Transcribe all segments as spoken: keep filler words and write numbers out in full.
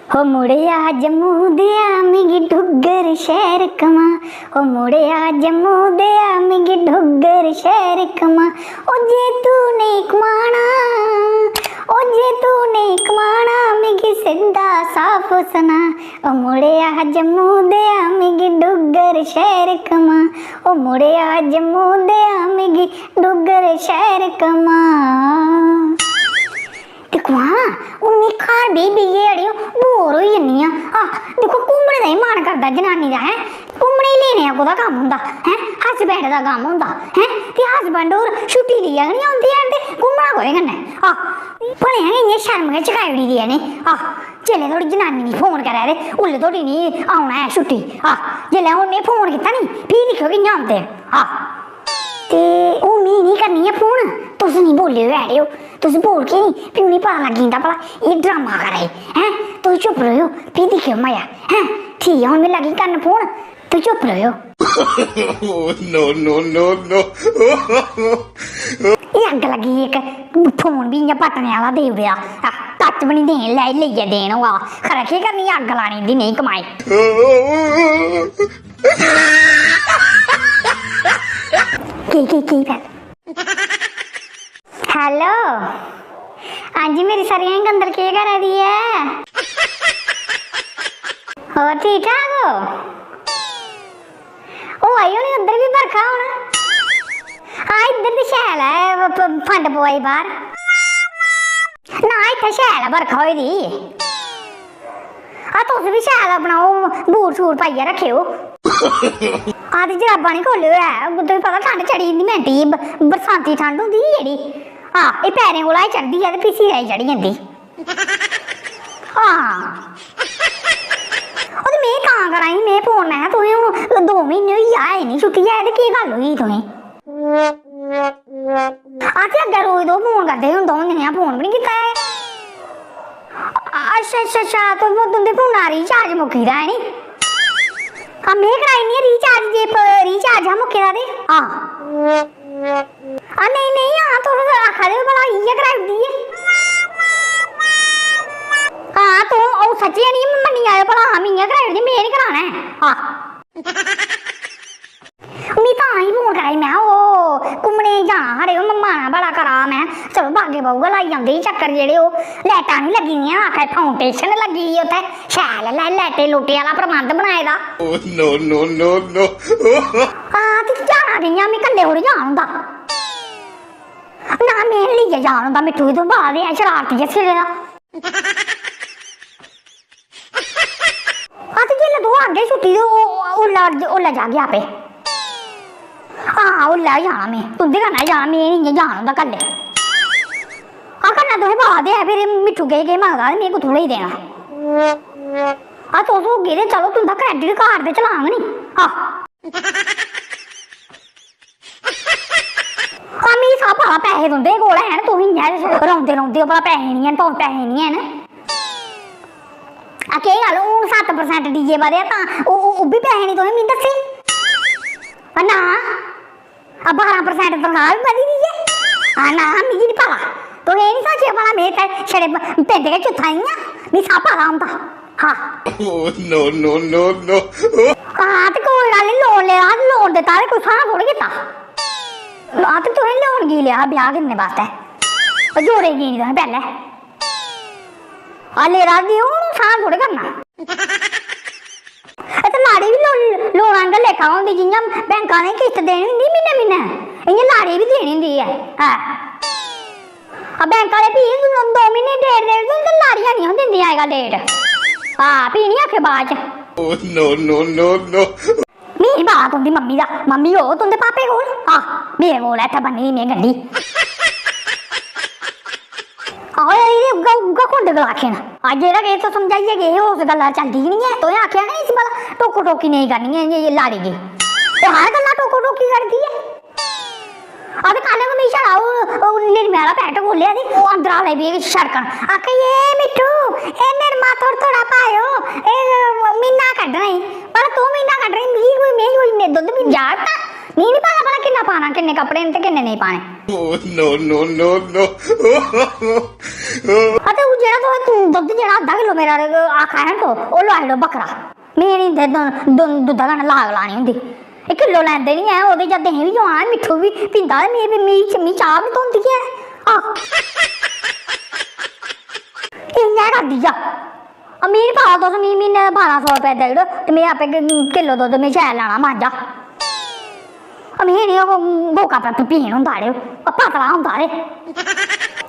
ओ मुड़ेआ जम्मू देआ मिगी डुग्गर शैह्र कमा, ओ मुड़ेआ जम्मू देआ मिगी डुग्गर शैह्र कमा। ओ जे तू नेईं कमाना, ओ जे तू नेईं कमाना, मिगी सिद्धा साफ सना। ओ मुड़ेआ जम्मू देआ मिगी डुग्गर शैह्र कमा, ओ मुड़ेआ जम्मू देआ मिगी डुग्गर शैह्र कमा। दिक्खो हां, हून में घर बेही बेहियै अड़ेओ बोर होई जन्नी आं। आह, दिक्खो, घूमने दा ही मन करदा जनानी दा, हैं? घूमने गी लेने दा कोह्दा कम्म होंदा, हैं? Husband दा कम्म होंदा, हैं? ते husband होर छुट्टी लेइयै गै निं औंदे हैन ते घूमना कोह्दे कन्नै? आह, भलेआं गै इ'यां शर्म गै चकाई ओड़ी दी ऐ इ'नें। आह, जेल्लै धोड़ी जनानी निं फोन करै ते उल्लै धोड़ी निं औना ऐ छुट्टी। आह, जेल्लै हून में फोन कीता निं, फ्ही दिक्खेओ कि'यां औंदे न। आह, ते हून में निं करनी ऐ फोन, तुस निं बोल्लेओ ऐ अड़ेओ। तुस बोलगे नी, फ्ही उ'नेंगी पता लग्गी जंदा भला एह् ड्रामा करा दे, हैं? तुस चुप र'वेओ, फ्ही दिक्खेओ मजा, हैं? ठीक ऐ, हून में लग्गी करन फोन, तुस चुप र'वेओ। Oh, no, no, no, no। एह् अग्ग लग्गी इक, फोन बी इ'यां पट्टने आह्ला देई ओड़ेआ। आ, टच बी निं देन, लै-, लेइयै देन होआ। खरै केह् करनी अग्ग लानी इं'दी नेही कमाई। केह्, केह्, केह् फैदा? Hello, हां जी, मेरी सरियां गंदल केह् करा दी ऐ? होर ठीक ठाक ओ? होआ दी होनी उद्धर बी बरखा हून। हां, इद्धर ते शैल ऐ, प-, प-, फंड पवा दी बाह्र। ना, इत्थै शैल ऐ बरखा होई दी। आ, तुस बी शैल अपना ओह् बूट शूट पाइयै रक्खेओ। आ, ते जराबां निं खोह्लेओ ऐ, तुसें पता ठंड चढ़ी जंदी मैंटी, ब-, बरसांती ठंड होंदी नी जेह्ड़ी। आ, एह् पैरें कोला गै चढ़दी ऐ ते फ्ही सिरै गी चढ़ी जंदी। हां। ओह् ते में तां करा दी, में फोन, में तुसें हून दो म्हीने होई गे, आए निं छुट्टी ऐ, ते केह् गल्ल होई तुसें? असें अग्गें रोज दो फोन करदे हे, हून दो म्हीने फोन बी निं कीता ऐ। अच्छा, अच्छा, अच्छा, तुम-, तुं'दे फोना दा recharge मुक्की दा ऐ नी? हां, में कराई ओड़नी आं recharge, जे प-, recharge हा मुक्के दा ते। हां। आ, नेईं, नेईं, हां, तुस आखा दे ओ भला इ'यै कराई ओड़दी ऐ। हां, तूं, ओह् सच्ची गै निं मन्नी आए भला, हां, में इ'यै कराई ओड़दी, में निं कराना ऐ। हां। मी तां ही फोन करा दी, में ओह् घूमने गी जाना साढ़े, ओह् मम्मा ने बड़ा करा, में चलो बागे बहु गै लाई औंदे ही चक्कर, जेह्ड़े ओह् लाइटां निं लग्गी दियां, आखै foundation लग्गी दी उत्थै, शैल लै-, लाइटें लूटें आह्ला प्रबंध बनाए दा। Oh, no, no, no, no। हां, ते जाना कि'यां, मी कल्ले थोड़ी जान होंदा। ना, में लेइयै जान होंदा मिट्ठू गी, तूं पता ते ऐ शरारती ऐ सिरे दा। हां, ते जिसलै तूं आगे छुट्टी ते ओह्, ओल्लै, ओल्लै जागे आपे। हां, ओल्लै गै जाना में, तुं'दे कन्नै गै जाना, में निं इ'यां जान होंदा कल्ले। हां, कन्नै तुसें पता ते ऐ, फिर मिट्ठू केह् केह् मंगदा ते में कुत्थूं लेई देना। हां, तुस होगे ते चलो, तुं'दा credit card ते चलांग निं। हां। हां, मी सब पता, पैसे तुं'दे कोल हैन, तुस इ'यां गै रौंदे रौंदे ओ, भला पैसे निं हैन, भामें पैसे निं हैन। आ, केह् गल्ल, हून सत्त percent D A बधेआ तां ओ-, ओ-, ओह् बी पैसे निं तुसें मी दस्से? आ, ना। आ, बारां percent तनखाह् बी बधी दी ऐ। आ, ना, मिगी निं पता। तुस एह् निं सोचेओ भला में इत्थै छड़े ब-, पिंड गै चुत्था दी आं, मी सब पता होंदा। हां। Oh, no, no, no, no। हां, ते कोई गल्ल निं, loan लेआ हा, loan दित्ता ते कोई फाह् थोह्ड़ी कीता। हां, ते तुसें loan की लेआ हा ब्याह् करने बास्तै? ओह् जोड़े की निं तुसें पैह्लें? हां, लेदा ते हून फाह् थोह्ड़ी करना। एह् ते लाड़ी बी लो-, loan आंह्गर लेखा होंदी, जि'यां बैंका ने किश्त देनी होंदी म्हीनै म्हीनै, इ'यां लाड़ी बी देनी होंदी ऐ। हां। आ, बैंक आह्ले फ्ही दो, दो म्हीने date देई ओड़दे न ते लाड़ियां निं दिंदियां अजकल date। हां, फ्ही निं आखे बाद च। Oh, no, no, no, no। मी निं पता तुं'दी मम्मी दा। मम्मी होग तुं'दे पापे कोल। आह, मेरे कोल ऐ इत्थै बन्नी दी में गंढी। आहो, एह्दे उग्गा, उग्गा कुंड गलाखे न। अज्ज जेह्ड़ा किश तुस समझाइयै गे हे, उस गल्ला चलदी गै निं ऐ। तुसें आखेआ ना इस भला टोको टोकी नेईं करनी ऐ इ'यां लाड़ी गी। ते हर गल्ला टोको टोकी करदी ऐ। आ ते कल गै मिगी छड़ा ओह्, ओह् निरमा आह्ला पैकेट खोह्लेआ ते ओह् अंदरा लगी पेई छड़कन। आखा दी, "ए मिट्ठू, ए निरमा थोह्ड़ा थोह्ड़ा पाएओ, ए म्हीना कड्ढना ई।" पर तूं म्हीना कड्ढना ई, मिगी कोई, में कोई इन्ने दुद्ध पींदी जागत आं। मिगी निं पता भला किन्ना पाना, किन्ने कपड़े न ते किन्ने नेईं पाने। Oh, no, no, no, no। आ ते ओह् जेह्ड़ा तुस दुद्ध, जेह्ड़ा अद्धा किलो मेरा आखा है ना, तो ओह् लोआई ओड़ो बक्खरा। में निं इं'दे दुद्ध, दुद्धा कन्नै लाग लानी होंदी। एह् किलो लैंदे निं ऐ, ओह्दे चा देहीं बी चोआना, मिट्ठू बी पींदा, ते मी, मी, मी चाह् बी निं थ्होंदी ऐ। आह। इ'यां गै करदी जा। आ, मी निं पता, तुस मी म्हीने दा बारां सौ रपेआ देई ओड़ो, ते में आपे किलो दुद्ध में शैल लैना मांझा। आ, मी निं ओह् गोका प-, पीन होंदा, अड़ेओ, ओह् पतला होंदा ते।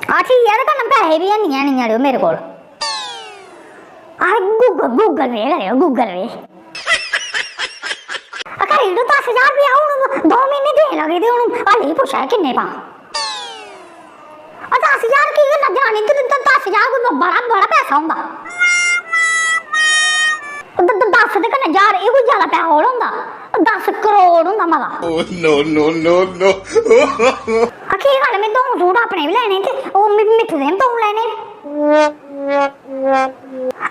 आ, ठीक ऐ, ते कन्नै पैसे बी हैनी हैन, अड़ेओ, मेरे कोल। आ, Google, Google Pay करेओ, Google Pay। आ, करी ओड़ो दस ज्हार रपेआ, हून दो म्हीने देन लगे ते हून हाल्ली पुच्छा दे किन्ने पां। आ, दस ज्हार की करना, जनानी ते, ते दस ज्हार कोई ब-, बड़ा, बड़ा पैसा होंदा। द-, द-, दस दे कन्नै ज्हार, एह् कोई ज्यादा पैसा थोड़ा होंदा। दस करोड़ होंदा मता। Oh, no, no, no, no। आ, केह् गल्ल, में द'ऊं सूट अपने बी लैने ते ओह् मि-, मिट्ठू दे बी द'ऊं लैने।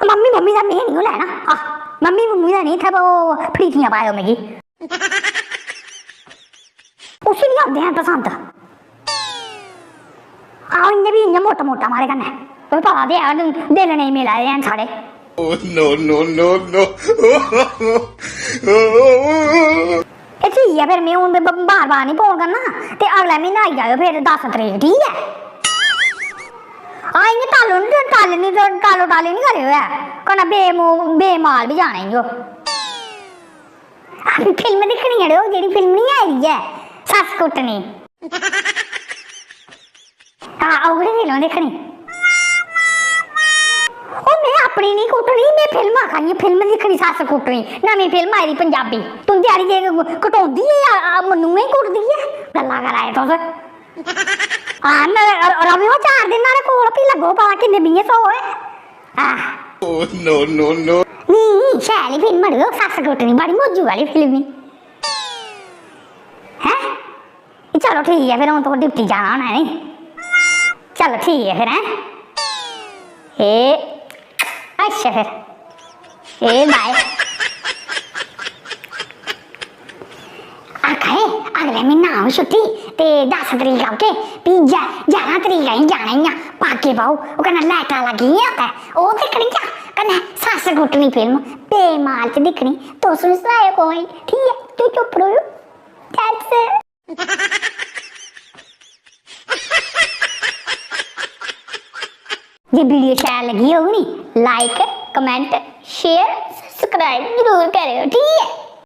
मम्मी, मम्मी दा में निं लैना। आह, मम्मी, मम्मी दा निं, इत्थै ओह् फड़ीकियां पाएओ मिगी। उसी निं औंदे हैन पसंद। आहो, इ'यां बी इ'यां मोटा मोटा मारे कन्नै। तुसें पता ते है, दिल नेईं मिला दे हैन साढ़े। Oh, no, no, no, no। एह् ठीक ऐ, फिर में हून ब-, बार बार निं फोन करना, ते अगला म्हीना आई जाएओ फिर दस तरीक, ठीक ऐ? हां, इ'यां टालो निं, टालो निं, टालो टाली निं करेओ ऐ, कन्नै बेमू-, बेमाल बी जाना ई ओह्। फिल्म दिक्खनी, अड़ेओ, जेह्ड़ी फिल्म निं आई दी ऐ, सस्स कुट्टनी। हां, ओह्कड़ी फिल्म दिक्खनी। ओह्, में अपनी निं कुट्टनी, में फिल्म आखा नी, फिल्म दिक्खनी, सस्स कुट्टनी। नमीं फिल्म आई दी पंजाबी। तुं'दी आह्ली जे कटोंदी ऐ, आ, आ, मन्नुएं कुट्टदी ऐ। गल्लां करा दे तुस। हां, में र-, रवेओ चार दिन न्हाड़े कोल, फ्ही लग्गो पता किन्ने बीहें सौ होए। आह। Oh, no, no, no। नेईं, शैल ही फिल्म, मड़ो, सस्स कुट्टनी, बड़ी मौजू आह्ली फिल्म ही। हैं? चलो ठीक ऐ, फिर हून तुस ड्यूटी जाना होना है नी? चलो ठीक ऐ फिर, हैं? ए, अच्छा फिर। ए, बाय। आखा दे, अगले म्हीना आओ छुट्टी, ते दस तरीक औगे, फ्ही ग्या-, ग्यारह तरीक असें जाना ई आ, पागे पाओ, ओह् कन्नै लाइटां लग्गी दियां उत्थै, ओह् दिक्खनी आ, कन्नै सस्स कुट्टनी फिल्म, बेमाल च दिक्खनी, तुस बी सनाएओ कमेंट, ठीक ऐ? ते चुप्प र'वो। That's it। जे वीडियो शैल लग्गी होग नी, like, comment, share, subscribe जरूर करेओ, ठीक ऐ?